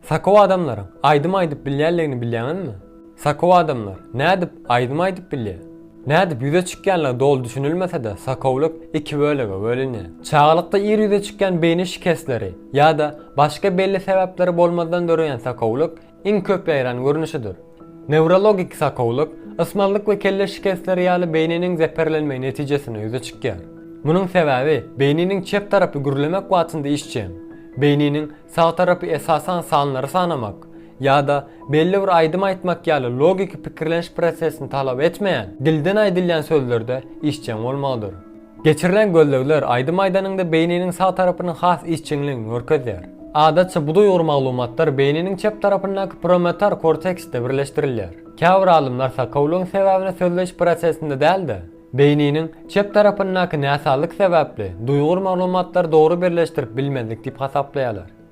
Sakaw adamlaryň aýdym aýdyp bilýänligini bilýäňizmi? Sakaw adamlar nädip aýdym aýdyp bilýär? Nädip ýüze çykýanlygy doly düşünilmese-de sakawlyk iki bölege bölünýär. Çagalykda ir ýüze çykýan beýni şikesleri ýa-da başga belli sebäpleri bolmazdan döreýän sakawlyk iň köp ýaýran görnüşidir. Newrologik sakawlyk, ysmazlyk we kelle şikesleri ýaly beýniniň zeperlenmegi netijesinde ýüze çykýar. Munuň sebäbi beýniniň çep tarapy gürlemek wagtynda işjeň, beýniniň Sag tarapy esasan sanlary sanamak ýa-da belli bir aýdym aýtmak ýaly logiki pikirleniş prosesini talap etmeýän, dilden aýdylýan sözlerde işjeň bolmagydyr. Geçirilen gözlegler aýdym aýdanyňda beýniniň sag tarapynyň has işjeňligini görkezýär. Adatça bu duýgur maglumatlar beýniniň çep tarapyndaky prometar korteksde birleşdirilýär. Käbir alymlar sakawlygyň sebäbini sözleýiş prosesinde däl-de, Beýniniň çep tarapyndaky näsazlyk sebäpli duýgur maglumatlary dogry birleşdirip bilmezlik diýip hasaplaýarlar.